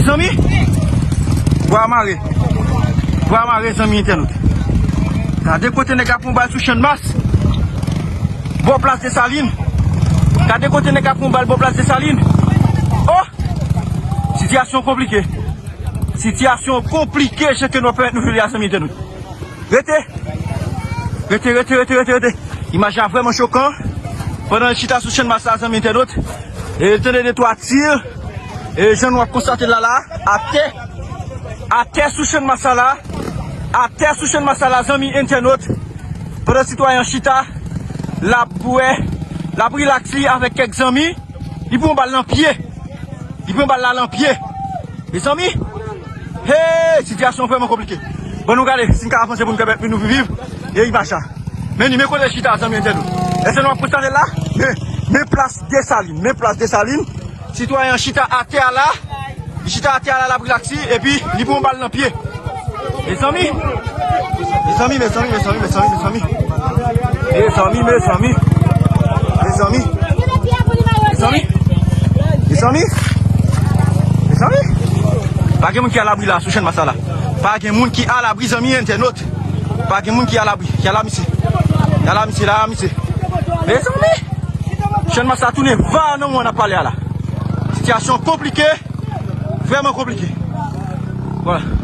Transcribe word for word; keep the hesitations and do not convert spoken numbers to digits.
Zanmi, bwa mare. Bwa mare, zanmi entènot. Gade kote nèg la pran bal sou Channmas. Bò plas Desalin. Gade kote nèg la pran bal bò plas Desalin. Oh! Sitiyasyon konplike. Sitiyasyon konplike, jan ke nou pèmèt nou viv la, zanmi entènot. Rete. Rete, rete, rete, rete, rete. Imaj la vrèman chokan. Pandan l chita sou Channmas la, zanmi entènot. E tande de twa ti. E jan nou ap konstate la la. Atè. Atè sou Channmas la la. Atè sou Channmas la la, zanmi entènot. Pandan sitwayen an chita, l ap bwè, l ap rilaks li avèk kèk zanmi. Li pran bal nan pye. Li pran bal la nan pye. Mezanmi, hey, sitiyasyon vrèman konplike. Bon, nou gade si n ka avanse pou n pèmèt nou viv e imaj la. Men ni men kote chita, zanmi entènot. Èske nou ap konstate la? Men, men plas Desalin, men plas Desalin. Sitwayen an chita atè a la. Li chita atè a la, l ap rilaks li, epi li pran bal nan pye. Mezanmi. Mezanmi, mezanmi, mezanmi, mezanmi, mezanmi. Mezanmi, mezanmi. Mezanmi. Mezanmi. Mezanmi. Mezanmi. Pa gen moun ki alabri la, sou Channmas la. Pa gen moun ki alabri, zanmi entènot. Pa gen moun ki alabri. Ki alabri misye. Ki alabri misye, la misye. Mezanmi. Channmas la tounen va nan moman n ap pale a la. Sitiyasyon konplike. Vrèman konplike. Vwala.